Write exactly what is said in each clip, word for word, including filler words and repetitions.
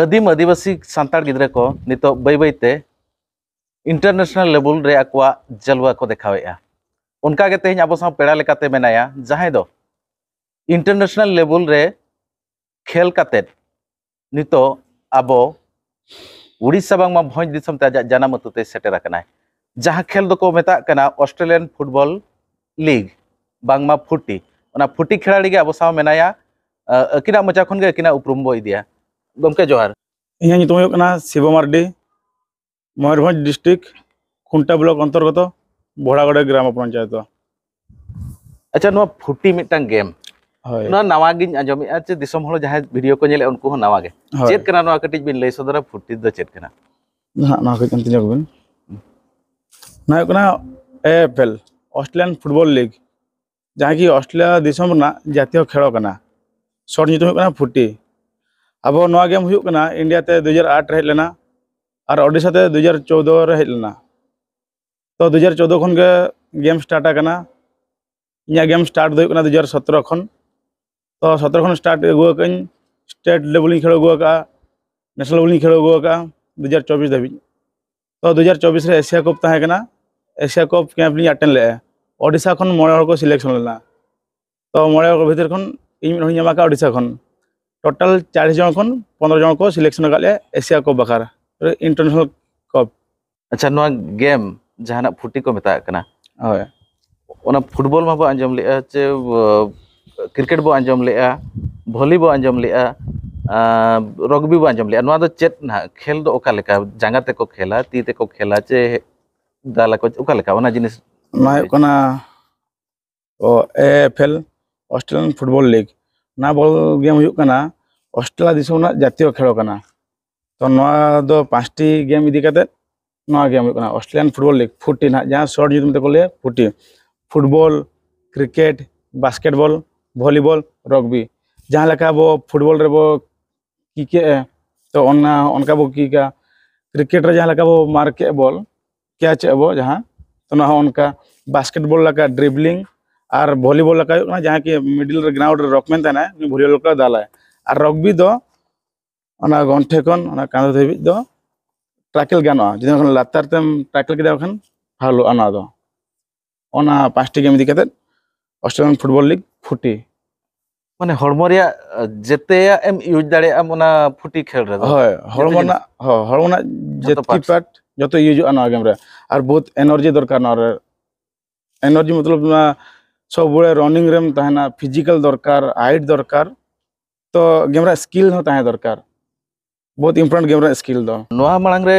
ᱟᱹᱫᱤᱢ ᱟᱹᱫᱤᱵᱟᱹᱥᱤ ᱥᱟᱱᱛᱟᱲ ᱜᱤᱫᱽᱨᱟᱹ ᱠᱚ ᱱᱤᱛᱚᱜ ᱵᱟᱹᱭ ᱵᱟᱹᱭ ᱛᱮ international level ᱨᱮ ᱟᱠᱚᱣᱟᱜ ᱡᱟᱞᱣᱟ ᱠᱚ ᱫᱮᱠᱷᱟᱣᱮᱫᱼᱟ᱾ ᱚᱱᱠᱟ ᱜᱮ ᱛᱮᱦᱮᱧ ᱟᱵᱚ ᱥᱟᱶ ᱯᱮᱲᱟ ᱞᱮᱠᱟᱛᱮ ᱢᱮᱱᱟᱭᱟ, ᱡᱟᱦᱟᱸᱭ ᱫᱚ international level ᱨᱮ ᱠᱷᱮᱞ ᱠᱟᱛᱮᱫ ᱱᱤᱛᱚᱜ ᱟᱵᱚ ᱩᱲᱤᱥᱥᱟ ᱵᱟᱝᱢᱟ ᱵᱷᱚᱸᱡᱽ ᱫᱤᱥᱚᱢ ᱛᱮ ᱟᱡᱟᱜ ᱡᱟᱱᱟᱢ ᱟᱹᱛᱩ ᱛᱮ ᱥᱮᱴᱮᱨ ᱟᱠᱟᱱᱟᱭ᱾ ᱡᱟᱦᱟᱸ ᱠᱷᱮᱞ ᱫᱚᱠᱚ ᱢᱮᱛᱟᱜ ᱠᱟᱱᱟ Australian Football League, ᱵᱟᱝᱢᱟ ᱯᱷᱩᱴᱤ᱾ ᱚᱱᱟ ᱯᱷᱩᱴᱤ ᱠᱷᱮᱞᱟᱲᱤ ᱜᱮ ᱟᱵᱚ ᱥᱟᱶ ᱢᱮᱱᱟᱭᱟ᱾ ᱟᱹᱠᱤᱱᱟᱜ ᱢᱚᱪᱟ ᱠᱷᱚᱱ ᱜᱮ ᱟᱹᱠᱤᱱᱟᱜ ᱩᱯᱨᱩᱢ ᱵᱚ ᱤᱫᱤᱭᱟ᱾ ᱜᱚᱢᱠᱮ, ᱡᱚᱦᱟᱨ᱾ ᱤᱧᱟᱹᱜ ᱧᱩᱛᱩᱢ ᱦᱩᱭᱩᱜ ᱠᱟᱱᱟ ᱥᱤᱵᱚ ᱢᱟᱨᱰᱤ, ᱢᱚᱭᱩᱨᱵᱷᱚᱸᱡᱽ district, ᱠᱷᱩᱱᱴᱟ block ᱚᱱᱛᱚᱨᱜᱚᱛᱚ ᱵᱷᱚᱲᱟᱜᱚᱲᱟ ᱜᱨᱟᱢ ᱯᱚᱧᱪᱟᱭᱮᱛ᱾ ᱟᱪᱪᱷᱟ, ᱱᱚᱣᱟ ᱯᱷᱩᱴᱤ ᱢᱤᱫᱴᱟᱝ ᱜᱮᱢ, ᱦᱳᱭ᱾ ᱱᱚᱣᱟ ᱱᱟᱣᱟ ᱜᱤᱧ ᱟᱸᱡᱚᱢᱮᱫᱼᱟ, ᱪᱮ ᱫᱤᱥᱚᱢ ᱦᱚᱲ ᱡᱟᱦᱟᱸᱭ ᱵᱷᱤᱰᱤᱭᱳ ᱠᱚ ᱧᱮᱞᱮᱫᱼᱟ ᱩᱱᱠᱩ ᱦᱚᱸ ᱱᱟᱣᱟ ᱜᱮ᱾ ᱦᱳᱭ᱾ ᱪᱮᱫ ᱠᱟᱱᱟ ᱱᱚᱣᱟ? ᱠᱟᱹᱴᱤᱡ ᱵᱤᱱ ᱞᱟᱹᱭ ᱥᱚᱫᱚᱨᱟ, ᱯᱷᱩᱴᱤ ᱫᱚ ᱪᱮᱫ ᱠᱟᱱᱟ? ᱱᱟᱦᱟᱜ ᱱᱚᱣᱟ ᱠᱟᱹᱡ ᱚᱱᱛᱮ ᱧᱚᱜ ᱵᱤᱱ᱾ ᱱᱚᱣᱟ ᱦᱩᱭᱩᱜ ᱠᱟᱱᱟ AFL, Australian Football League, ᱡᱟᱦᱟᱸ ᱠᱤ ᱚᱥᱴᱨᱮᱞᱤᱭᱟ ᱫᱤᱥᱚᱢ ᱨᱮᱱᱟᱜ ᱡᱟᱛᱤᱭᱚ ᱠᱷᱮᱞ ᱠᱟᱱᱟ᱾ ᱥᱚᱨᱴ ᱧᱩᱛᱩᱢ ᱦᱩᱭᱩᱜ ᱠᱟᱱᱟ ᱯᱷᱩᱴᱤ᱾ ᱟᱵᱚ ᱱᱚᱣᱟ ᱜᱮᱢ ᱦᱩᱭᱩᱜ ᱠᱟᱱᱟ ᱤᱱᱰᱤᱭᱟ ᱛᱮ ᱫᱩ ᱦᱟᱡᱟᱨ ᱟᱴ ᱨᱮ ᱦᱮᱡ ᱞᱮᱱᱟ ᱟᱨ ᱳᱰᱤᱥᱟ ᱛᱮ ᱫᱩ ᱦᱟᱡᱟᱨ ᱪᱳᱫᱽᱫᱳ ᱨᱮ ᱦᱮᱡ ᱞᱮᱱᱟ᱾ ᱛᱚ, ᱫᱩ ᱦᱟᱡᱟᱨ ᱪᱳᱫᱽᱫᱳ ᱠᱷᱚᱱ ᱜᱮ ᱜᱮᱢ ᱥᱴᱟᱨᱴ ᱟᱠᱟᱱᱟ᱾ ᱤᱧᱟᱹᱜ ᱜᱮᱢ ᱥᱴᱟᱨᱴ ᱫᱚ ᱦᱩᱭᱩᱜ ᱠᱟᱱᱟ ᱫᱩ ᱦᱟᱡᱟᱨ ᱥᱚᱛᱨᱚ ᱠᱷᱚᱱ᱾ ᱛᱚ, ᱥᱚᱛᱨᱚ ᱠᱷᱚᱱ ᱥᱴᱟᱨᱴ ᱟᱹᱜᱩ ᱟᱠᱟᱫᱟᱹᱧ, ᱥᱴᱮᱴ ᱞᱮᱵᱮᱞ ᱤᱧ ᱠᱷᱮᱞ ᱟᱹᱜᱩ ᱟᱠᱟᱫᱼᱟ, ᱱᱮᱥᱱᱟᱞ ᱞᱮᱵᱮᱞ ᱤᱧ ᱠᱷᱮᱞ ᱟᱹᱜᱩ ᱟᱠᱟᱫᱼᱟ ᱫᱩ ᱦᱟᱡᱟᱨ ᱪᱚᱵᱵᱤᱥ ᱫᱷᱟᱹᱵᱤᱡ᱾ ᱛᱚ, ᱫᱩ ᱦᱟᱡᱟᱨ ᱪᱚᱵᱵᱤᱥ ᱨᱮ ᱮᱥᱤᱭᱟ ᱠᱟᱯ ᱛᱟᱦᱮᱸ ᱠᱟᱱᱟ, ᱮᱥᱤᱭᱟ ᱠᱟᱯ ᱠᱮᱢᱯ ᱞᱤᱧ ᱟᱴᱮᱱ ᱞᱮᱫᱼᱟ᱾ ᱳᱰᱤᱥᱟ ᱠᱷᱚᱱ ᱢᱚᱬᱮ ᱦᱚᱲ ᱠᱚ ᱥᱤᱞᱮᱠᱥᱚᱱ ᱞᱮᱱᱟ᱾ ᱛᱚ, ᱢᱚᱬᱮ ᱦᱚᱲ ᱠᱚ ᱵᱷᱤᱛᱤᱨ ᱠᱷᱚᱱ ᱤᱧ ᱢᱤᱫ ᱦᱚᱲᱤᱧ ᱧᱟᱢ ᱟᱠᱟᱫ ᱳᱰᱤᱥᱟ ᱠᱷᱚᱱ᱾ ᱴᱳᱴᱟᱞ ᱪᱟᱞᱤᱥ ᱡᱚᱱ ᱠᱷᱚᱱ ᱯᱚᱱᱨᱚ ᱡᱚᱱ ᱠᱚ ᱥᱤᱞᱮᱠᱥᱚᱱ ᱟᱠᱟᱫ ᱞᱮᱭᱟ ᱮᱥᱤᱭᱟ ᱠᱟᱯ ᱵᱟᱠᱷᱨᱟ, ᱤᱱᱴᱟᱨᱱᱮᱥᱱᱟᱞ ᱠᱟᱯ᱾ ᱟᱪᱪᱷᱟ, ᱱᱚᱣᱟ ᱜᱮᱢ ᱡᱟᱦᱟᱸᱱᱟᱜ ᱯᱷᱩᱴᱤ ᱠᱚ ᱢᱮᱛᱟᱜ ᱠᱟᱱᱟ, ᱦᱳᱭ᱾ ᱚᱱᱟ ᱯᱷᱩᱴᱵᱚᱞ ᱢᱟᱵᱚ ᱟᱸᱡᱚᱢ ᱞᱮᱜᱼᱟ, ᱪᱮ ᱠᱨᱤᱠᱮᱴ ᱵᱚ ᱟᱸᱡᱚᱢ ᱞᱮᱜᱼᱟ, ᱵᱷᱚᱞᱤ ᱵᱚ ᱟᱸᱡᱚᱢ ᱞᱮᱜᱼᱟ, ᱨᱚᱜᱽᱵᱤ ᱵᱚ ᱟᱸᱡᱚᱢ ᱞᱮᱜᱼᱟ᱾ ᱱᱚᱣᱟ ᱫᱚ ᱪᱮᱫ ᱱᱟᱦᱟᱜ ᱠᱷᱮᱞ ᱫᱚ? ᱚᱠᱟ ᱞᱮᱠᱟ ᱡᱟᱸᱜᱟ ᱛᱮᱠᱚ ᱠᱷᱮᱞᱟ, ᱛᱤ ᱛᱮᱠᱚ ᱠᱷᱮᱞᱟ, ᱪᱮ ᱫᱟᱞ ᱟᱠᱚ, ᱚᱠᱟ ᱞᱮᱠᱟ ᱚᱱᱟ ᱡᱤᱱᱤᱥ? ᱱᱚᱣᱟ ᱦᱩᱭᱩᱜ ᱠᱟᱱᱟ ᱚ, AFL, Australian Football League᱾ ᱱᱚᱣᱟ ᱵᱚᱞ ᱜᱮᱢ ᱦᱩᱭᱩᱜ ᱠᱟᱱᱟ ᱚᱥᱴᱨᱮᱞᱤᱭᱟ ᱫᱤᱥᱚᱢ ᱨᱮᱱᱟᱜ ᱡᱟᱛᱤᱭᱚ ᱠᱷᱮᱞ ᱠᱟᱱᱟ᱾ ᱛᱚ, ᱱᱚᱣᱟ ᱫᱚ ᱯᱟᱸᱪᱴᱤ ᱜᱮᱢ ᱤᱫᱤ ᱠᱟᱛᱮᱫ ᱱᱚᱣᱟ ᱜᱮᱢ ᱦᱩᱭᱩᱜ ᱠᱟᱱᱟ Australian Football League, ᱯᱷᱩᱴᱤ ᱱᱟᱦᱟᱜ, ᱡᱟᱦᱟᱸ ᱥᱚᱨᱴ ᱧᱩᱛᱩᱢ ᱛᱮᱠᱚ ᱞᱟᱹᱭᱟ ᱯᱷᱩᱴᱤ᱾ Football, cricket, basketball, volleyball, rugby. ᱡᱟᱦᱟᱸ ᱞᱮᱠᱟ ᱟᱵᱚ ᱯᱷᱩᱴᱵᱚᱞ ᱨᱮᱵᱚ ᱠᱤᱠ ᱮᱜᱼᱟ, ᱛᱚ ᱚᱱᱟ ᱚᱱᱠᱟ ᱵᱚ ᱠᱤᱠᱟ᱾ ᱠᱨᱤᱠᱮᱴ ᱨᱮ ᱡᱟᱦᱟᱸ ᱞᱮᱠᱟ ᱵᱚ ᱢᱟᱨᱠ ᱮᱜ ᱵᱚᱞ, ᱠᱮᱪ ᱮᱜ ᱵᱚ ᱡᱟᱦᱟᱸ, ᱛᱚ ᱚᱱᱟ ᱦᱚᱸ ᱚᱱᱠᱟ᱾ ᱵᱟᱥᱠᱮᱴᱵᱚᱞ ᱞᱮᱠᱟ ᱰᱨᱤᱵᱞᱤᱝ ᱟᱨ ᱵᱷᱚᱞᱤᱵᱚᱞ ᱞᱮᱠᱟ ᱦᱩᱭᱩᱜ ᱠᱟᱱᱟ, ᱡᱟᱦᱟᱸ ᱠᱤ ᱢᱤᱰᱤᱞ ᱨᱮ ᱜᱨᱟᱣᱩᱱᱰ ᱨᱮ ᱨᱚᱠᱢᱮᱱ ᱛᱟᱦᱮᱱᱟᱭ, ᱩᱱᱤ ᱵᱷᱚᱞᱤᱵᱚᱞ ᱞᱮᱠᱟ ᱫᱟᱞᱟᱭ᱾ ᱟᱨ ᱨᱚᱜᱽᱵᱤ ᱫᱚ ᱚᱱᱟ ᱜᱚᱱᱴᱷᱮ ᱠᱷᱚᱱ ᱚᱱᱟ ᱠᱟᱸᱫᱷᱟ ᱫᱷᱟᱹᱵᱤᱡ ᱫᱚ ᱴᱨᱟᱠᱮᱞ ᱜᱟᱱᱚᱜᱼᱟ᱾ ᱡᱩᱫᱤ ᱚᱱᱟ ᱠᱷᱚᱱ ᱞᱟᱛᱟᱨ ᱛᱮᱢ ᱴᱨᱟᱠᱮᱞ ᱠᱮᱫᱟ, ᱠᱷᱟᱱ ᱯᱷᱟᱣᱞᱚᱜᱼᱟ ᱚᱱᱟ ᱫᱚ᱾ ᱚᱱᱟ ᱯᱟᱸᱪᱴᱤ ᱜᱮᱢ ᱤᱫᱤ ᱠᱟᱛᱮᱫ ᱚᱥᱴᱨᱮᱞᱤᱭᱟᱱ ᱯᱷᱩᱴᱵᱚᱞ ᱞᱤᱜᱽ ᱯᱷᱩᱴᱤ᱾ ᱢᱟᱱᱮ ᱦᱚᱲᱢᱚ ᱨᱮᱭᱟᱜ ᱡᱮᱛᱮᱭᱟᱜ ᱮᱢ ᱤᱭᱩᱡᱽ ᱫᱟᱲᱮᱭᱟᱜᱼᱟ ᱚᱱᱟ ᱯᱷᱩᱴᱤ ᱠᱷᱮᱞ ᱨᱮᱫᱚ᱾ ᱦᱳᱭ, ᱦᱚᱲᱢᱚ ᱨᱮᱱᱟᱜ ᱦᱚ- ᱦᱚᱲᱢᱚ ᱨᱮᱱᱟᱜ ᱡᱮᱛᱠᱤ ᱯᱟᱨᱴ ᱡᱚᱛᱚ ᱤᱭᱩᱡᱚᱜᱼᱟ ᱱᱚᱣᱟ ᱜᱮᱢ ᱨᱮ᱾ ᱟᱨ ᱵᱚᱦᱩᱛ ᱮᱱᱟᱨᱡᱤ ᱫᱚᱨᱠᱟᱨ ᱱᱚᱣᱟ ᱨᱮ᱾ ᱮᱱᱟᱨᱡᱤ ᱢᱚᱛᱞᱚᱵ ᱱᱚᱣᱟ ᱥᱚᱵ ᱵᱮᱲᱮ ᱨᱟᱱᱤᱝ ᱨᱮᱢ ᱛᱟᱦᱮᱱᱟ, ᱯᱷᱤᱡᱤᱠᱟᱞ ᱫᱚᱨᱠᱟᱨ, ᱦᱟᱭᱤᱴ ᱫᱚᱨᱠᱟᱨ, ᱛᱚ ᱜᱮᱢ ᱨᱮ ᱥᱠᱤᱞ ᱦᱚᱸ ᱛᱟᱦᱮᱸ ᱫᱚᱨᱠᱟᱨ᱾ ᱵᱚᱦᱩᱛ ᱤᱢᱯᱚᱨᱴᱮᱱᱴ ᱜᱮᱢ ᱨᱮ ᱥᱠᱤᱞ ᱫᱚ᱾ ᱱᱚᱣᱟ ᱢᱟᱲᱟᱝ ᱨᱮ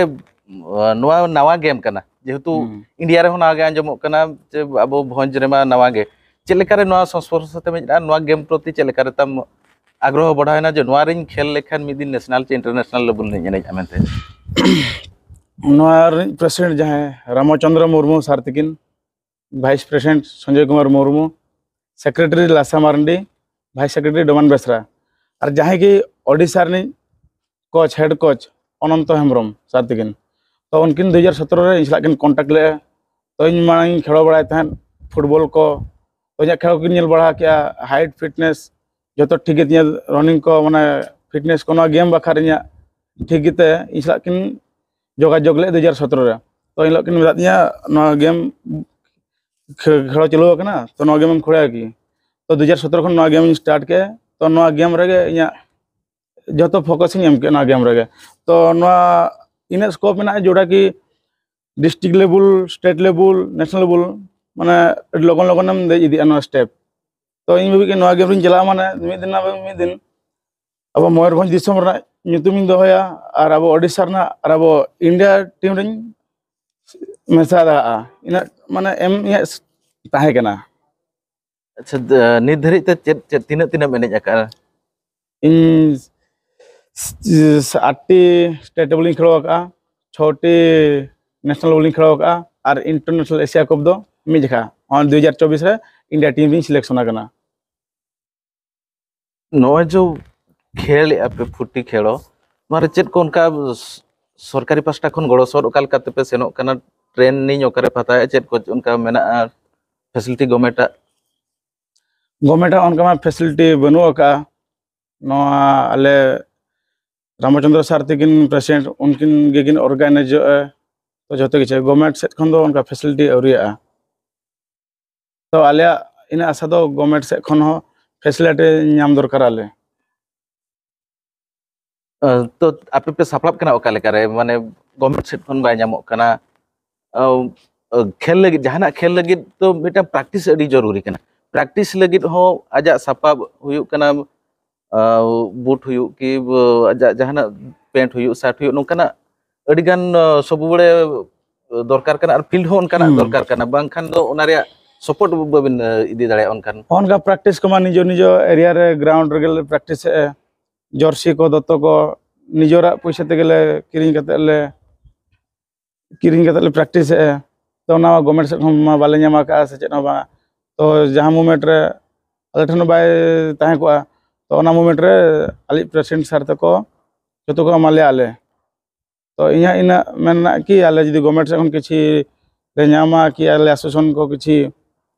ᱱᱚᱣᱟ ᱱᱟᱣᱟ ᱜᱮᱢ ᱠᱟᱱᱟ, ᱡᱮᱦᱮᱛᱩ ᱤᱱᱰᱤᱭᱟ ᱨᱮᱦᱚᱸ ᱱᱟᱣᱟ ᱜᱮ ᱟᱸᱡᱚᱢᱚᱜ ᱠᱟᱱᱟ, ᱡᱮ ᱟᱵᱚ ᱵᱷᱚᱸᱡᱽ ᱨᱮᱢᱟ ᱱᱟᱣᱟ ᱜᱮ᱾ ᱪᱮᱫ ᱞᱮᱠᱟᱨᱮ ᱱᱚᱣᱟ ᱥᱚᱝᱥᱯᱚᱨᱥᱚ ᱛᱮᱢ ᱦᱮᱡ ᱮᱱᱟ? ᱱᱚᱣᱟ ᱜᱮᱢ ᱯᱨᱚᱛᱤ ᱪᱮᱫ ᱞᱮᱠᱟᱨᱮ ᱛᱟᱢ ᱟᱜᱽᱨᱚᱦᱚ ᱵᱟᱲᱦᱟᱣ ᱮᱱᱟ ᱡᱮ ᱱᱚᱣᱟ ᱨᱤᱧ ᱠᱷᱮᱞ ᱞᱮᱠᱷᱟᱱ ᱢᱤᱫ ᱫᱤᱱ ᱱᱮᱥᱱᱟᱞ ᱪᱮ ᱤᱱᱴᱟᱨᱱᱮᱥᱱᱟᱞ ᱞᱮᱵᱮᱞ ᱨᱤᱧ ᱮᱱᱮᱡᱼᱟ ᱢᱮᱱᱛᱮ? ᱱᱚᱣᱟ ᱨᱤᱱᱤᱡ ᱯᱨᱮᱥᱤᱰᱮᱱᱴ ᱡᱟᱦᱟᱸᱭ ᱨᱟᱢᱚᱪᱚᱸᱫᱽᱨᱚ ᱢᱩᱨᱢᱩ ᱥᱟᱨ ᱛᱤᱠᱤᱱ, vice president Sanjay Kumar Murmu, secretary Lasa Mardi, vice secretary Doman Besra, ᱟᱨ ᱡᱟᱦᱟᱸᱭ ᱜᱮ ᱳᱰᱤᱥᱟ ᱨᱤᱱᱤᱡ ᱠᱳᱪ, ᱦᱮᱰ ᱠᱳᱪ ᱚᱱᱚᱱᱛᱚ ᱦᱮᱢᱵᱨᱚᱢ ᱥᱟᱨ ᱛᱤᱠᱤᱱ᱾ ᱛᱚ ᱩᱱᱠᱤᱱ ᱫᱩ ᱦᱟᱡᱟᱨ ᱥᱚᱛᱨᱚ ᱨᱮ ᱤᱧ ᱥᱟᱞᱟᱜ ᱠᱤᱱ ᱠᱚᱱᱴᱟᱠᱴ ᱞᱮᱫᱼᱟ᱾ ᱛᱚ ᱤᱧ ᱢᱟᱲᱟᱝ ᱤᱧ ᱠᱷᱮᱞᱳ ᱵᱟᱲᱟᱭ ᱛᱟᱦᱮᱸᱫ ᱯᱷᱩᱴᱵᱚᱞ ᱠᱚ, ᱛᱚ ᱤᱧᱟᱹᱜ ᱠᱷᱮᱞᱳ ᱠᱤᱱ ᱧᱮᱞ ᱵᱟᱲᱟ ᱠᱮᱜᱼᱟ, ᱦᱟᱭᱤᱴ ᱯᱷᱤᱴᱱᱮᱥ ᱡᱚᱛᱚ ᱴᱷᱤᱠ ᱜᱮ ᱛᱤᱧᱟᱹ, ᱨᱟᱱᱤᱝ ᱠᱚ ᱢᱟᱱᱮ ᱯᱷᱤᱴᱱᱮᱥ ᱠᱚ ᱱᱚᱣᱟ ᱜᱮᱢ ᱵᱟᱠᱷᱨᱟ ᱤᱧᱟᱹᱜ ᱴᱷᱤᱠ ᱜᱮᱛᱮ ᱤᱧ ᱥᱟᱞᱟᱜ ᱠᱤᱱ ᱡᱳᱜᱟᱡᱳᱜᱽ ᱞᱮᱫ ᱫᱩ ᱦᱟᱡᱟᱨ ᱥᱚᱛᱨᱚ ᱨᱮ᱾ ᱛᱚ ᱮᱱ ᱦᱤᱞᱳᱜ ᱠᱤᱱ ᱢᱮᱛᱟᱫ ᱫᱤᱧᱟ ᱱᱚᱣᱟ ᱜᱮᱢ ᱠᱷᱮ- ᱠᱷᱮᱞᱳ ᱪᱟᱹᱞᱩ ᱟᱠᱟᱱᱟ, ᱛᱚ ᱱᱚᱣᱟ ᱜᱮᱢ ᱮᱢ ᱠᱷᱮᱞᱳᱭᱟ ᱠᱤ? ᱛᱚ ᱫᱩ ᱦᱟᱡᱟᱨ ᱥᱚᱛᱨᱚ ᱠᱷᱚᱱ ᱱᱚᱣᱟ ᱜᱮᱢ ᱤᱧ ᱥᱴᱟᱨᱴ ᱠᱮᱫᱼᱟ᱾ ᱛᱚ ᱱᱚᱣᱟ ᱜᱮᱢ ᱨᱮᱜᱮ ᱤᱧᱟᱹᱜ ᱡᱚᱛᱚ ᱯᱷᱳᱠᱟᱥ ᱤᱧ ᱮᱢ ᱠᱮᱫᱼᱟ ᱱᱚᱣᱟ ᱜᱮᱢ ᱨᱮᱜᱮ᱾ ᱛᱚ ᱱᱚᱣᱟ ᱤᱱᱟᱹᱜ ᱥᱠᱳᱯ ᱢᱮᱱᱟᱜᱼᱟ ᱡᱮᱴᱟ ᱠᱤ ᱰᱤᱥᱴᱨᱤᱠᱴ ᱞᱮᱵᱮᱞ, ᱥᱴᱮᱴ ᱞᱮᱵᱮᱞ, ᱱᱮᱥᱱᱟᱞ ᱞᱮᱵᱮᱞ, ᱢᱟᱱᱮ ᱟᱹᱰᱤ ᱞᱚᱜᱚᱱ ᱞᱚᱜᱚᱱᱮᱢ ᱫᱮᱡ ᱤᱫᱤᱜᱼᱟ ᱱᱚᱣᱟ ᱥᱴᱮᱯ᱾ ᱛᱚ ᱤᱧ ᱵᱷᱟᱵᱤ ᱠᱮᱫ ᱱᱚᱣᱟ ᱜᱮᱢ ᱨᱤᱧ ᱪᱟᱞᱟᱜᱼᱟ, ᱢᱟᱱᱮ ᱢᱤᱫ ᱫᱤᱱ ᱱᱟ ᱢᱤᱫ ᱫᱤᱱ ᱟᱵᱚ ᱢᱚᱭᱩᱨᱵᱷᱚᱸᱡᱽ ᱫᱤᱥᱚᱢ ᱨᱮᱱᱟᱜ ᱧᱩᱛᱩᱢᱤᱧ ᱫᱚᱦᱚᱭᱟ ᱟᱨ ᱟᱵᱚ ᱳᱰᱤᱥᱟ ᱨᱮᱱᱟᱜ ᱟᱨ ᱟᱵᱚ ᱤᱱᱰᱤᱭᱟ ᱴᱤᱢ ᱨᱤᱧ ᱢᱮᱥᱟ ᱫᱟᱲᱮᱭᱟᱜᱼᱟ᱾ ᱤᱱᱟᱹᱜ ᱢᱟᱱᱮ ᱮᱢ ᱤᱧᱟᱹᱜ ᱛᱟᱦᱮᱸ ᱠᱟᱱᱟ᱾ ᱟᱪᱪᱷᱟ, ᱫ- ᱱᱤᱛ ᱫᱷᱟᱹᱨᱤᱡ ᱛᱮ ᱪᱮᱫ ᱪᱮᱫ ᱛᱤᱱᱟᱹᱜ ᱛᱤᱱᱟᱹᱜ ᱮᱢ ᱮᱱᱮᱡ ᱟᱠᱟᱫᱼᱟ? ᱤᱧ ᱟᱴᱴᱤ ᱥᱴᱮᱴ ᱞᱮᱵᱮᱞ ᱤᱧ ᱠᱷᱮᱞᱳ ᱟᱠᱟᱫᱼᱟ, ᱪᱷᱚᱴᱤ ᱱᱮᱥᱱᱟᱞ ᱞᱮᱵᱮᱞ ᱤᱧ ᱠᱷᱮᱞᱳ ᱟᱠᱟᱫᱼᱟ, ᱟᱨ ᱤᱱᱴᱟᱨᱱᱮᱥᱱᱟᱞ ᱮᱥᱤᱭᱟ ᱠᱟᱯ ᱫᱚ ᱢᱤᱫ ᱡᱚᱠᱷᱟ ᱚᱱᱟ ᱫᱩ ᱦᱟᱡᱟᱨ ᱪᱚᱵᱵᱤᱥ ᱨᱮ ᱤᱱᱰᱤᱭᱟ ᱴᱤᱢ ᱨᱤᱧ ᱥᱤᱞᱮᱠᱥᱚᱱ ᱟᱠᱟᱱᱟ᱾ ᱱᱚᱜᱼᱚᱭ ᱡᱮ ᱠᱷᱮᱞ ᱮᱫᱼᱟ ᱯᱮ ᱯᱷᱩᱴᱤ ᱠᱷᱮᱞᱳ, ᱱᱚᱣᱟ ᱨᱮ ᱪᱮᱫ ᱠᱚ ᱚᱱᱠᱟ ᱥ- ᱥᱚᱨᱠᱟᱨᱤ ᱯᱟᱦᱴᱟ ᱠᱷᱚᱱ ᱜᱚᱲᱚ ᱥᱚᱦᱚᱫ ᱚᱠᱟ ᱞᱮᱠᱟ ᱛᱮᱯᱮ ᱥᱮᱱᱚᱜ ᱠᱟᱱᱟ? ᱴᱨᱮᱱᱤᱝ ᱚᱠᱟᱨᱮ ᱯᱮ ᱦᱟᱛᱟᱣᱮᱫᱼᱟ? ᱪᱮᱫ ᱠᱚ ᱚᱱᱠᱟ ᱢᱮᱱᱟᱜᱼᱟ ᱯᱷᱮᱥᱤᱞᱤᱴᱤ ᱜᱚᱵᱷᱢᱮᱱᱴᱟᱜ? ᱜᱚᱵᱷᱢᱮᱱᱴᱟᱜ ᱚᱱᱠᱟ ᱢᱟ ᱯᱷᱮᱥᱤᱞᱤᱴᱤ ᱵᱟᱹᱱᱩᱜ ᱟᱠᱟᱫᱼᱟ᱾ ᱱᱚᱣᱟ ᱟᱞᱮ ᱨᱟᱢᱪᱚᱸᱫᱽᱨᱚ ᱥᱟᱨ ᱛᱟᱹᱠᱤᱱ ᱯᱨᱮᱥᱤᱰᱮᱱᱴ, ᱩᱱᱠᱤᱱ ᱜᱮᱠᱤᱱ ᱚᱨᱜᱟᱱᱟᱭᱤᱡᱚᱜᱼᱟ᱾ ᱛᱚ ᱡᱚᱛᱚ ᱠᱤᱪᱷᱩ ᱜᱚᱵᱷᱢᱮᱱᱴ ᱥᱮᱫ ᱠᱷᱚᱱ ᱫᱚ ᱚᱱᱠᱟ ᱯᱷᱮᱥᱤᱞᱤᱴᱤ ᱟᱹᱣᱨᱤᱭᱟᱜᱼᱟ᱾ ᱛᱚ ᱟᱞᱮᱭᱟᱜ ᱤᱱᱟᱹ ᱟᱥᱟ ᱫᱚ ᱜᱚᱵᱷᱢᱮᱱᱴ ᱥᱮᱫ ᱠᱷᱚᱱ ᱦᱚᱸ ᱯᱷᱮᱥᱤᱞᱤᱴᱤ ᱧᱟᱢ ᱫᱚᱨᱠᱟᱨ ᱟᱞᱮ᱾ ᱛᱚ ᱟᱯᱮ ᱯᱮ ᱥᱟᱯᱲᱟᱜ ᱠᱟᱱᱟ ᱚᱠᱟ ᱞᱮᱠᱟᱨᱮ, ᱢᱟᱱᱮ ᱜᱚᱵᱷᱢᱮᱱᱴ ᱥᱮᱫ ᱠᱷᱚᱱ ᱵᱟᱭ ᱧᱟᱢᱚᱜ ᱠᱟᱱᱟ? ᱠᱷᱮᱞ ᱞᱟᱹᱜᱤᱫ, ᱡᱟᱦᱟᱱᱟᱜ ᱠᱷᱮᱞ ᱞᱟᱹᱜᱤᱫ ᱛᱚ ᱢᱤᱫᱴᱟᱝ ᱯᱨᱮᱠᱴᱤᱥ ᱟᱹᱰᱤ ᱡᱚᱨᱩᱨᱤ ᱠᱟᱱᱟ᱾ ᱯᱨᱮᱠᱴᱤᱥ ᱞᱟᱹᱜᱤᱫ ᱦᱚᱸ ᱟᱡᱟᱜ ᱥᱟᱯᱟᱵ ᱦᱩᱭᱩᱜ ᱠᱟᱱᱟ, ᱵᱩᱴ ᱦᱩᱭᱩᱜ ᱠᱤ, ᱟᱡᱟᱜ ᱡᱟᱦᱟᱱᱟᱜ ᱯᱮᱱᱴ ᱦᱩᱭᱩᱜ, ᱥᱟᱨᱴ ᱦᱩᱭᱩᱜ, ᱱᱚᱝᱠᱟᱱᱟᱜ ᱟᱹᱰᱤᱜᱟᱱ ᱥᱚᱵ ᱵᱮᱲᱮ ᱫᱚᱨᱠᱟᱨ ᱠᱟᱱᱟ᱾ ᱟᱨ ᱯᱷᱤᱞᱰ ᱦᱚᱸ ᱚᱱᱠᱟᱱᱟᱜ ᱫᱚᱨᱠᱟᱨ ᱠᱟᱱᱟ, ᱵᱟᱝᱠᱷᱟᱱ ᱫᱚ ᱚᱱᱟ ᱨᱮᱭᱟᱜ ᱥᱟᱯᱳᱨᱴ ᱵᱟᱵᱤᱱ ᱤᱫᱤ ᱫᱟᱲᱮᱭᱟᱜᱼᱟ᱾ ᱚᱱᱠᱟᱱ ᱚᱱᱠᱟ ᱯᱨᱮᱠᱴᱤᱥ ᱠᱚᱢᱟ ᱱᱤᱡᱚ ᱱᱤᱡᱚ ᱮᱨᱤᱭᱟ ᱨᱮ ᱜᱨᱟᱣᱩᱱᱰ ᱨᱮᱜᱮ ᱞᱮ ᱯᱨᱮᱠᱴᱤᱥ ᱮᱫᱼᱟ᱾ ᱡᱟᱹᱨᱥᱤ ᱠᱚ, ᱫᱚᱛᱚ ᱠᱚ ᱱᱤᱡᱚᱨᱟᱜ ᱯᱚᱭᱥᱟ ᱛᱮᱜᱮ ᱞᱮ ᱠᱤᱨᱤᱧ ᱠᱟᱛᱮ ᱞᱮ ᱠᱤᱨᱤᱧ ᱠᱟᱛᱮ ᱞᱮ ᱯᱨᱮᱠᱴᱤᱥ ᱮᱫᱼᱟ᱾ ᱛᱚ ᱚᱱᱟ ᱜᱚᱵᱷᱢᱮᱱᱴ ᱥᱮᱫ ᱠᱷᱚᱱ ᱢᱟ ᱵᱟᱞᱮ ᱧᱟᱢ ᱟᱠᱟᱫᱼᱟ ᱥᱮ ᱪᱮᱫ ᱦᱚᱸ ᱵᱟᱝ᱾ ᱛᱚ ᱡᱟᱦᱟᱸ ᱢᱩᱢᱮᱱᱴ ᱨᱮ ᱟᱞᱮ ᱴᱷᱮᱱ ᱦᱚᱸ ᱵᱟᱭ ᱛᱟᱦᱮᱸ ᱠᱚᱜᱼᱟ, ᱛᱚ ᱚᱱᱟ ᱢᱩᱢᱮᱱᱴ ᱨᱮ ᱟᱞᱮ ᱯᱨᱮᱥᱤᱰᱮᱱᱴ ᱥᱟᱨ ᱛᱟᱠᱚ ᱡᱚᱛᱚ ᱠᱚ ᱮᱢᱟ ᱞᱮᱭᱟ ᱟᱞᱮ᱾ ᱛᱚ ᱤᱧᱟᱹᱜ ᱤᱱᱟᱹᱜ ᱢᱮᱱ ᱢᱮᱱᱟᱜᱼᱟ ᱠᱤ ᱟᱞᱮ ᱡᱩᱫᱤ ᱜᱚᱵᱷᱢᱮᱱᱴ ᱥᱮᱫ ᱠᱷᱚᱱ ᱠᱤᱪᱷᱤ ᱞᱮ ᱧᱟᱢᱟ, ᱠᱤ ᱟᱞᱮ ᱟᱥᱳᱥᱤᱭᱮᱥᱚᱱ ᱠᱚ ᱠᱤᱪᱷᱤ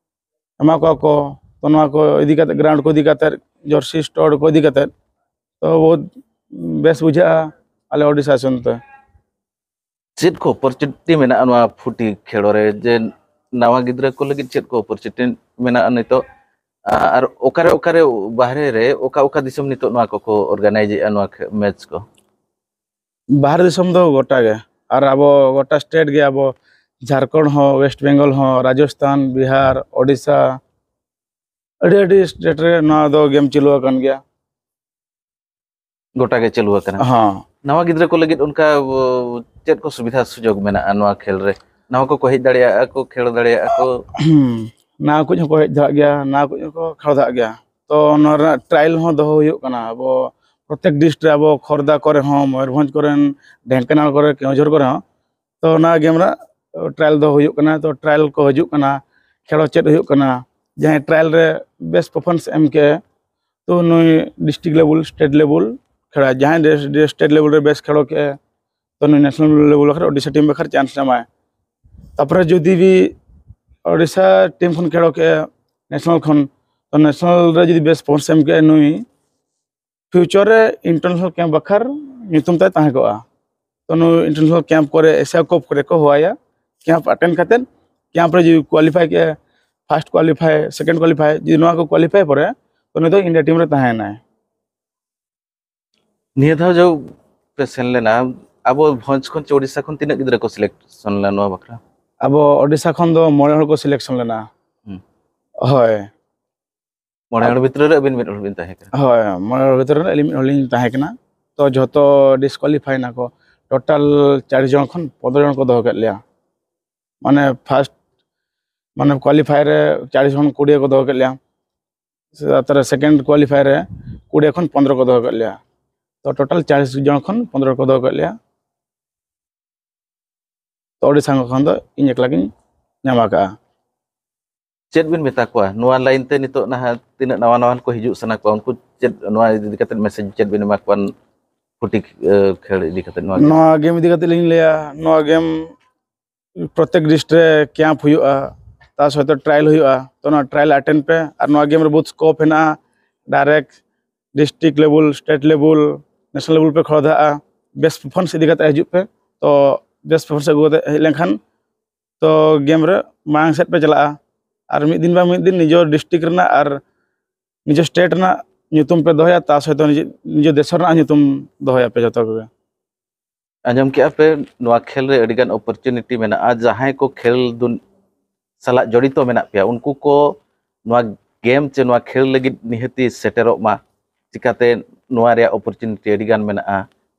ᱮᱢᱟ ᱠᱚᱣᱟ ᱠᱚ, ᱛᱚ ᱱᱚᱣᱟ ᱠᱚ ᱤᱫᱤ ᱠᱟᱛᱮ, ᱜᱨᱟᱣᱩᱱᱰ ᱠᱚ ᱤᱫᱤ ᱠᱟᱛᱮ, ᱡᱟᱹᱨᱥᱤ ᱥᱴᱳᱨ ᱠᱚ ᱤᱫᱤ ᱠᱟᱛᱮ, ᱛᱚ ᱵᱚᱦᱩᱛ ᱵᱮᱥ ᱵᱩᱡᱷᱟᱹᱜᱼᱟ ᱟᱞᱮ ᱳᱰᱤᱥᱟ ᱥᱮᱱ ᱛᱮ᱾ ᱪᱮᱫ ᱠᱚ ᱚᱯᱚᱨᱪᱩᱱᱤᱴᱤ ᱢᱮᱱᱟᱜᱼᱟ ᱱᱚᱣᱟ ᱯᱷᱩᱴᱤ ᱠᱷᱮᱞ ᱨᱮ, ᱡᱮ ᱱᱟᱣᱟ ᱜᱤᱫᱽᱨᱟᱹ ᱠᱚ ᱞᱟᱹᱜᱤᱫ ᱪᱮᱫ ᱠᱚ ᱚᱯᱚᱨᱪᱩᱱᱤᱴᱤ ᱢᱮᱱᱟᱜᱼᱟ ᱱᱤᱛᱚᱜ? ᱟᱨ ᱚᱠᱟᱨᱮ ᱚᱠᱟᱨᱮ ᱵᱟᱦᱨᱮ ᱨᱮ ᱚᱠᱟ ᱚᱠᱟ ᱫᱤᱥᱚᱢ ᱱᱤᱛᱚᱜ ᱱᱚᱣᱟ ᱠᱚᱠᱚ ᱚᱨᱜᱟᱱᱟᱭᱤᱡ ᱮᱫᱼᱟ ᱱᱚᱣᱟ ᱢᱮᱪ ᱠᱚ? ᱵᱟᱦᱨᱮ ᱫᱤᱥᱚᱢ ᱫᱚ ᱜᱚᱴᱟ ᱜᱮ, ᱟᱨ ᱟᱵᱚ ᱜᱚᱴᱟ ᱥᱴᱮᱴ ᱜᱮ, ᱟᱵᱚ ᱡᱷᱟᱲᱠᱷᱚᱸᱰ ᱦᱚᱸ, ᱳᱭᱮᱥᱴ ᱵᱮᱝᱜᱚᱞ ᱦᱚᱸ, ᱨᱟᱡᱚᱥᱛᱷᱟᱱ, ᱵᱤᱦᱟᱨ, ᱳᱰᱤᱥᱟ, ᱟᱹᱰᱤ ᱟᱹᱰᱤ ᱥᱴᱮᱴ ᱨᱮ ᱱᱚᱣᱟ ᱫᱚ ᱜᱮᱢ ᱪᱟᱹᱞᱩ ᱟᱠᱟᱱ ᱜᱮᱭᱟ᱾ ᱜᱚᱴᱟ ᱜᱮ ᱪᱟᱹᱞᱩ ᱟᱠᱟᱱᱟ᱾ ᱦᱚᱸ᱾ ᱱᱟᱣᱟ ᱜᱤᱫᱽᱨᱟᱹ ᱠᱚ ᱞᱟᱹᱜᱤᱫ ᱚᱱᱠᱟ ᱚ, ᱪᱮᱫ ᱠᱚ ᱥᱩᱵᱤᱫᱷᱟ ᱥᱩᱡᱳᱜᱽ ᱢᱮᱱᱟᱜᱼᱟ ᱱᱚᱣᱟ ᱠᱷᱮᱞ ᱨᱮ? ᱱᱟᱣᱟ ᱠᱚᱠᱚ ᱦᱮᱡ ᱫᱟᱲᱮᱭᱟᱜᱼᱟ ᱠᱚ, ᱠᱷᱮᱞ ᱫᱟᱲᱮᱭᱟᱜᱼᱟ ᱠᱚ᱾ ᱦᱩᱸ, ᱱᱟᱣᱟ ᱠᱚ ᱦᱚᱸᱠᱚ ᱦᱮᱡ ᱫᱟᱲᱮᱭᱟᱜ ᱜᱮᱭᱟ, ᱱᱟᱣᱟ ᱠᱚ ᱦᱚᱸᱠᱚ ᱠᱷᱮᱞ ᱫᱟᱲᱮᱭᱟᱜ ᱜᱮᱭᱟ᱾ ᱛᱚ ᱱᱚᱣᱟ ᱨᱮᱱᱟᱜ ᱴᱨᱟᱭᱮᱞ ᱦᱚᱸ ᱫᱚᱦᱚ ᱦᱩᱭᱩᱜ ᱠᱟᱱᱟ᱾ ᱟᱵᱚ ᱯᱨᱚᱛᱮᱠ ᱰᱤᱥᱴ ᱨᱮ, ᱟᱵᱚ ᱠᱷᱚᱨᱫᱟ ᱠᱚᱨᱮ ᱦᱚᱸ, ᱢᱚᱭᱩᱨᱵᱷᱚᱸᱡᱽ ᱠᱚᱨᱮᱱ, ᱰᱷᱮᱱᱠᱟᱱᱟᱞ ᱠᱚᱨᱮ, ᱠᱮᱣᱚᱱᱡᱷᱚᱨ ᱠᱚᱨᱮ ᱦᱚᱸ, ᱛᱚ ᱚᱱᱟ ᱜᱮᱢ ᱨᱮᱱᱟᱜ ᱴᱨᱟᱭᱮᱞ ᱫᱚᱦᱚ ᱦᱩᱭᱩᱜ ᱠᱟᱱᱟ᱾ ᱛᱚ ᱴᱨᱟᱭᱮᱞ ᱠᱚ ᱦᱤᱡᱩᱜ ᱠᱟᱱᱟ, ᱠᱷᱮᱞᱳ ᱪᱮᱫ ᱦᱩᱭᱩᱜ ᱠᱟᱱᱟ᱾ ᱡᱟᱦᱟᱸᱭ ᱴᱨᱟᱭᱮᱞ ᱨᱮ ᱵᱮᱥ ᱯᱟᱨᱯᱷᱚᱨᱢᱮᱱᱥ ᱮᱢ ᱠᱮᱜᱼᱟ, ᱛᱚ ᱱᱩᱭ ᱰᱤᱥᱴᱨᱤᱠᱴ ᱞᱮᱵᱮᱞ, ᱥᱴᱮᱴ ᱞᱮᱵᱮᱞ ᱠᱷᱮᱞᱟ᱾ ᱡᱟᱦᱟᱸᱭ ᱰᱤᱥᱴᱨᱤᱠᱴ ᱞᱮᱵᱮᱞ ᱨᱮ ᱵᱮᱥ ᱠᱷᱮᱞᱳ ᱠᱮᱜᱼᱟ, ᱛᱚ ᱱᱩᱭ ᱱᱮᱥᱱᱟᱞ ᱞᱮᱵᱮᱞ ᱵᱟᱠᱷᱨᱟ, ᱳᱰᱤᱥᱟ ᱴᱤᱢ ᱵᱟᱠᱷᱨᱟ ᱪᱟᱱᱥ ᱧᱟᱢᱟᱭ᱾ ᱛᱟᱨᱯᱚᱨᱮ ᱡᱩᱫᱤ ᱵᱤ ᱳᱰᱤᱥᱟ ᱴᱤᱢ ᱠᱷᱚᱱ ᱠᱷᱮᱞᱳ ᱠᱮᱜᱼᱟ, ᱱᱮᱥᱱᱟᱞ ᱠᱷᱚᱱ, ᱛᱚ ᱱᱮᱥᱱᱟᱞ ᱨᱮ ᱡᱩᱫᱤ ᱵᱮᱥ ᱯᱟᱨᱯᱷᱚᱨᱢᱮᱱᱥ ᱮᱢ ᱠᱮᱜᱼᱟ ᱱᱩᱭ, ᱯᱷᱤᱭᱩᱪᱟᱨ ᱨᱮ ᱤᱱᱴᱟᱨᱱᱮᱥᱱᱟᱞ ᱠᱮᱢᱯ ᱵᱟᱠᱷᱨᱟ ᱧᱩᱛᱩᱢ ᱛᱟᱭ ᱛᱟᱦᱮᱸ ᱠᱚᱜᱼᱟ᱾ ᱛᱚ ᱱᱩᱭ ᱤᱱᱴᱟᱨᱱᱮᱥᱱᱟᱞ ᱠᱮᱢᱯ ᱠᱚᱨᱮ, ᱮᱥᱤᱭᱟ ᱠᱟᱯ ᱠᱚᱨᱮ ᱠᱚ ᱦᱚᱦᱚᱣᱟᱭᱟ᱾ ᱠᱮᱢᱯ ᱟᱴᱮᱱᱰ ᱠᱟᱛᱮᱫ ᱠᱮᱢᱯ ᱨᱮ ᱡᱩᱫᱤ ᱠᱳᱣᱟᱞᱤᱯᱷᱟᱭ ᱠᱮᱜᱼᱟ, ᱯᱷᱟᱨᱥᱴ ᱠᱳᱣᱟᱞᱤᱯᱷᱟᱭ, ᱥᱮᱠᱮᱱᱰ ᱠᱳᱣᱟᱞᱤᱯᱷᱟᱭ, ᱡᱩᱫᱤ ᱱᱚᱣᱟ ᱠᱚ ᱠᱳᱣᱟᱞᱤᱯᱷᱟᱭ ᱯᱚᱨᱮ, ᱛᱚ ᱩᱱᱤ ᱫᱚ ᱤᱱᱰᱤᱭᱟ ᱴᱤᱢ ᱨᱮ ᱛᱟᱦᱮᱸᱭᱮᱱᱟᱭ᱾ ᱱᱤᱭᱟᱹ ᱫᱷᱟᱣ ᱡᱚ ᱯᱮ ᱥᱮᱱ ᱞᱮᱱᱟ, ᱟᱵᱚ ᱵᱷᱚᱸᱡᱽ ᱠᱷᱚᱱ ᱪᱮ ᱳᱰᱤᱥᱟ ᱠᱷᱚᱱ ᱛᱤᱱᱟᱹᱜ ᱜᱤᱫᱽᱨᱟᱹ ᱠᱚ ᱥᱤᱞᱮᱠᱥᱚᱱ ᱞᱮᱱᱟ ᱱᱚᱣᱟ ᱵᱟᱠᱷᱨᱟ? ᱟᱵᱚ ᱳᱰᱤᱥᱟ ᱠᱷᱚᱱ ᱫᱚ ᱢᱚᱬᱮ ᱦᱚᱲ ᱠᱚ ᱥᱤᱞᱮᱠᱥᱚᱱ ᱞᱮᱱᱟ᱾ ᱦᱩᱸ᱾ ᱦᱳᱭ᱾ ᱢᱚᱬᱮ ᱦᱚᱲ ᱵᱷᱤᱛᱨᱤ ᱨᱮ ᱟᱹᱵᱤᱱ ᱢᱤᱫ ᱦᱚᱲ ᱵᱤᱱ ᱛᱟᱦᱮᱸ ᱠᱟᱱᱟ? ᱦᱳᱭ, ᱢᱚᱬᱮ ᱦᱚᱲ ᱵᱷᱤᱛᱨᱤ ᱨᱮ ᱟᱹᱞᱤᱧ ᱢᱤᱫ ᱦᱚᱲ ᱞᱤᱧ ᱛᱟᱦᱮᱸ ᱠᱟᱱᱟ᱾ ᱛᱚ ᱡᱷᱚᱛᱚ ᱰᱤᱥᱠᱣᱟᱞᱤᱯᱷᱟᱭ ᱮᱱᱟ ᱠᱚ᱾ ᱴᱳᱴᱟᱞ ᱪᱟᱨ ᱡᱚᱱ ᱠᱷᱚᱱ ᱯᱚᱱᱨᱚ ᱡᱚᱱ ᱠᱚ ᱫᱚᱦᱚ ᱠᱮᱫ ᱞᱮᱭᱟ᱾ ᱢᱟᱱᱮ ᱯᱷᱟᱨᱥᱴ, ᱢᱟᱱᱮ ᱠᱳᱣᱟᱞᱤᱯᱷᱟᱭ ᱨᱮ ᱪᱟᱨ ᱡᱚᱱ ᱠᱷᱚᱱ ᱠᱩᱲᱤ ᱠᱚ ᱫᱚᱦᱚ ᱠᱮᱫ ᱞᱮᱭᱟ᱾ ᱛᱟᱨᱯᱚᱨᱮ ᱥᱮᱠᱮᱱᱰ ᱠᱳᱣᱟᱞᱤᱯᱷᱟᱭ ᱨᱮ ᱠᱩᱲᱤ ᱠᱷᱚᱱ ᱯᱚᱱᱨᱚ ᱠᱚ ᱫᱚᱦᱚ ᱠᱮᱫ ᱞᱮᱭᱟ᱾ ᱛᱚ ᱴᱳᱴᱟᱞ ᱪᱟᱨ ᱡᱚᱱ ᱠᱷᱚᱱ ᱯᱚᱱᱨᱚ ᱠᱚ ᱫᱚᱦᱚ ᱠᱮᱫ ᱞᱮᱭᱟ᱾ ᱛᱚ ᱳᱰᱤᱥᱟ ᱠᱷᱚᱱ ᱫᱚ ᱤᱧ ᱮᱠᱞᱟ ᱜᱤᱧ ᱧᱟᱢ ᱟᱠᱟᱫᱼᱟ᱾ ᱪᱮᱫ ᱵᱤᱱ ᱢᱮᱛᱟ ᱠᱚᱣᱟ ᱱᱚᱣᱟ ᱞᱟᱭᱤᱱ ᱛᱮ ᱱᱤᱛᱚᱜ ᱱᱟᱦᱟᱜ ᱛᱤᱱᱟᱹᱜ ᱱᱟᱣᱟ ᱱᱟᱣᱟᱱ ᱠᱚ ᱦᱤᱡᱩᱜ ᱥᱟᱱᱟ ᱠᱚᱣᱟ, ᱩᱱᱠᱩ ᱪᱮᱫ ᱱᱚᱣᱟ ᱤᱫᱤ ᱠᱟᱛᱮ ᱢᱮᱥᱮᱡᱽ ᱪᱮᱫ ᱵᱤᱱ ᱮᱢᱟ ᱠᱚᱣᱟ? ᱯᱷᱩᱴᱤ, ᱮ, ᱠᱷᱮᱞ ᱤᱫᱤ ᱠᱟᱛᱮ ᱱᱚᱣᱟ ᱜᱮ᱾ ᱱᱚᱣᱟ ᱜᱮᱢ ᱤᱫᱤ ᱠᱟᱛᱮ ᱞᱤᱧ ᱞᱟᱹᱭᱟ, ᱱᱚᱣᱟ ᱜᱮᱢ ᱯᱨᱚᱛᱮᱠ ᱰᱤᱥᱴ ᱨᱮ ᱠᱮᱢᱯ ᱦᱩᱭᱩᱜᱼᱟ, ᱛᱟ ᱥᱚᱭᱛᱚ ᱴᱨᱟᱭᱟᱞ ᱦᱩᱭᱩᱜᱼᱟ᱾ ᱛᱚ ᱱᱚᱣᱟ ᱴᱨᱟᱭᱟᱞ ᱟᱴᱮᱱᱰ ᱯᱮ, ᱟᱨ ᱱᱚᱣᱟ ᱜᱮᱢ ᱨᱮ ᱵᱚᱦᱩᱛ ᱥᱠᱳᱯ ᱦᱮᱱᱟᱜᱼᱟ᱾ ᱰᱟᱭᱨᱮᱠᱴ ᱰᱤᱥᱴᱨᱤᱠᱴ ᱞᱮᱵᱮᱞ, ᱥᱴᱮᱴ ᱞᱮᱵᱮᱞ, ᱱᱮᱥᱱᱟᱞ ᱞᱮᱵᱮᱞ ᱯᱮ ᱠᱷᱮᱞ ᱫᱟᱲᱮᱭᱟᱜᱼᱟ᱾ ᱵᱮᱥᱴ ᱯᱟᱨᱯᱷᱚᱨᱢᱮᱱᱥ ᱤᱫᱤ ᱠᱟᱛᱮ ᱦᱤᱡᱩᱜ ᱯᱮ᱾ ᱛᱚ ᱵᱮᱥᱴ ᱯᱟᱨᱯᱷᱚᱨᱢᱮᱱᱥ ᱟᱹᱜᱩ ᱠᱟᱛᱮ ᱦᱮᱡ ᱞᱮᱱᱠᱷᱟᱱ ᱛᱚ ᱜᱮᱢ ᱨᱮ ᱢᱟᱲᱟᱝ ᱥᱮᱫ ᱯᱮ ᱪᱟᱞᱟᱜᱼᱟ᱾ ᱟᱨ ᱢᱤᱫ ᱫᱤᱱ ᱵᱟᱝ ᱢᱤᱫ ᱫᱤᱱ ᱱᱤᱡᱮᱨ ᱰᱤᱥᱴᱨᱤᱠᱴ ᱨᱮᱱᱟᱜ ᱟᱨ ᱱᱤᱡᱮᱨ ᱥᱴᱮᱴ ᱨᱮᱱᱟᱜ ᱧᱩᱛᱩᱢ ᱯᱮ ᱫᱚᱦᱚᱭᱟ, ᱛᱟ ᱥᱚᱭᱛᱚ ᱱᱤᱡᱮ, ᱱᱤᱡᱮᱨ ᱫᱮᱥ ᱨᱮᱱᱟᱜ ᱧᱩᱛᱩᱢ ᱫᱚᱦᱚᱭᱟᱯᱮ ᱡᱚᱛᱚ ᱠᱚᱜᱮ᱾ ᱟᱸᱡᱚᱢ ᱠᱮᱜᱼᱟ ᱯᱮ, ᱱᱚᱣᱟ ᱠᱷᱮᱞ ᱨᱮ ᱟᱹᱰᱤᱜᱟᱱ ᱚᱯᱚᱨᱪᱩᱱᱤᱴᱤ ᱢᱮᱱᱟᱜᱼᱟ᱾ ᱡᱟᱦᱟᱸᱭ ᱠᱚ ᱠᱷᱮᱞ ᱫᱩᱱ-, ᱥᱟᱞᱟᱜ ᱡᱚᱲᱤᱛᱚ ᱢᱮᱱᱟᱜ ᱯᱮᱭᱟ, ᱩᱱᱠᱩ ᱠᱚ ᱱᱚᱣᱟ ᱜᱮᱢ ᱪᱮ ᱱᱚᱣᱟ ᱠᱷᱮᱞ ᱞᱟᱹᱜᱤᱫ ᱱᱤᱦᱟᱹᱛᱤ ᱥᱮᱴᱮᱨᱚᱜ ᱢᱟ᱾ ᱪᱤᱠᱟᱛᱮ ᱱᱚᱣᱟ ᱨᱮᱭᱟᱜ ᱚᱯᱚᱨᱪᱩᱱᱤᱴᱤ ᱟᱹᱰᱤᱜᱟᱱ ᱢᱮᱱᱟᱜᱼᱟ᱾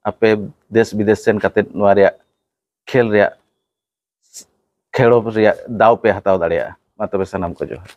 ᱟᱯᱮ ᱫᱮᱥ ᱵᱤᱫᱮᱥ ᱥᱮᱱ ᱠᱟᱛᱮ ᱱᱚᱣᱟ ᱨᱮᱭᱟᱜ ᱠᱷᱮᱞ ᱨᱮᱭᱟᱜ, ᱠᱷᱮᱞᱳᱰ ᱨᱮᱭᱟᱜ ᱫᱟᱣ ᱯᱮ ᱦᱟᱛᱟᱣ ᱫᱟᱲᱮᱭᱟᱜᱼᱟ᱾ ᱢᱟ ᱛᱚᱵᱮ ᱥᱟᱱᱟᱢ ᱠᱚ ᱡᱚᱦᱟᱨ᱾